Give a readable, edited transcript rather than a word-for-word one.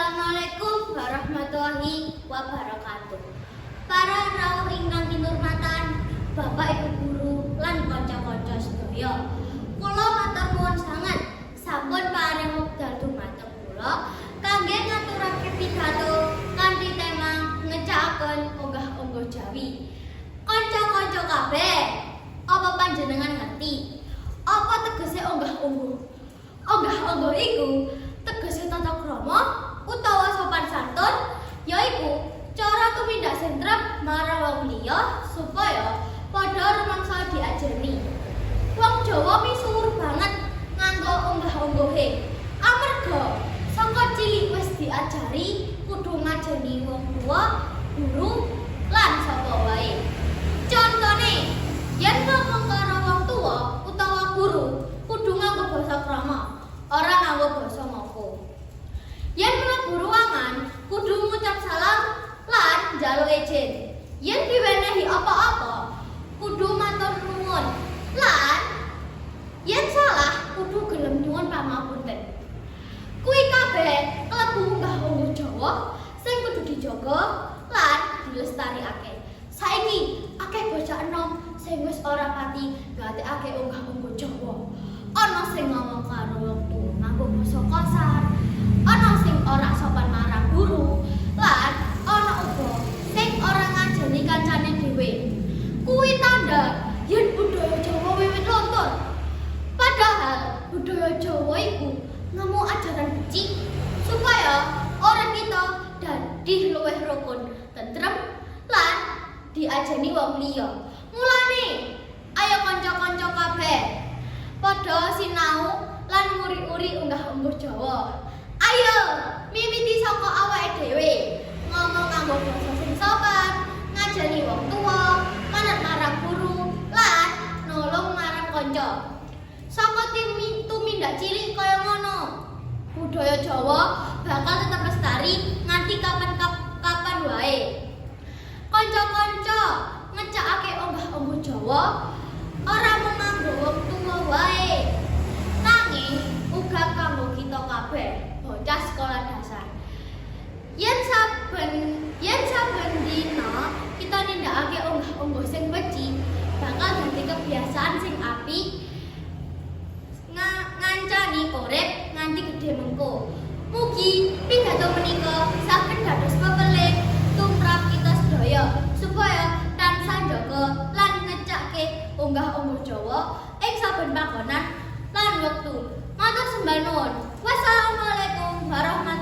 Assalamualaikum warahmatullahi wabarakatuh. Para rawuh ingkang kinurmatan, Bapak Ibu guru lan kanca-kanca sedaya. Kula matur nuwun sanget sampun paring wekdal dumateng kula kangge ngaturake pidato kanthi tema ngecakaken unggah-ungguh Jawi. Kanca-kanca kabeh, apa panjenengan ngerti apa tegese unggah-ungguh? Unggah-ungguh iku tegese tata krama utawa sopan santun, yaiku cara tumindak sing trep marang wong liya supaya padha rumangsa diajeni. Wong Jawa misuwur banget nganggo unggah-ungguhe. Amarga saka cilik wis diajari kudu ngajeni wong tuwa, guru, lan sapa wae. Contone, yen ngomong karo wong tuwa utawa guru, kudu nganggo basa krama, ora nganggo basa moko. Yen mlebu ruangan, kudu ngucap salam lan njaluk izin. Yen diwenehi apa-apa, kudu matur nuwun. Lan yen salah, kudu gelem nyuwun pangapunten. Kuwi kabeh klebu unggah-ungguh Jawa sing kudu dijaga lan dilestarikake. Saiki akeh bocah enom sing wis ora pati gatekake unggah-ungguh Jawa. Ana sing ngomong karo wong tuwa nganggo basa kasar, ana sing ora sopan marang guru, lan ana uga sing ora ngajeni kancane dhewe. Kuwi tanda yen budaya Jawa wiwit luntur. Padahal budaya Jawa iku ngemu ajaran becik supaya urip kita dadi luwih rukun, tentrem, lan diajeni wong liya. Mulane, ayo kanca-kanca kabeh padha sinau lan nguri-uri unggah-ungguh Jawa. Ayo, mimiti saka awake dhewe. Ngomong nganggo basa sing sopan, ngajeni wong tuwa, manut marang guru, lan nolong marang kanca. Saka tumindak cilik kaya ngono, budaya Jawa bakal tetep lestari nganti kapan kapan wae. Kanca-kanca, ngecakake unggah-ungguh Jawa ora mung nganggo wong tuwa wae, nanging uga kanggo kita kabeh, bocah sekolah dasar. Yen saben dina kita nindakake unggah-ungguh sing becik, bakal dadi kebiasaan sing apik ngancani urip nganti gedhe mengko. Mugi pidato menika saged dados pepeling tumrap kita sedaya supaya tansah njaga lan ngecake unggah-ungguh Jawa ing saben panggonan lan wektu. Matur sembah nuwun. Wassalamualaikum warahmatullahi.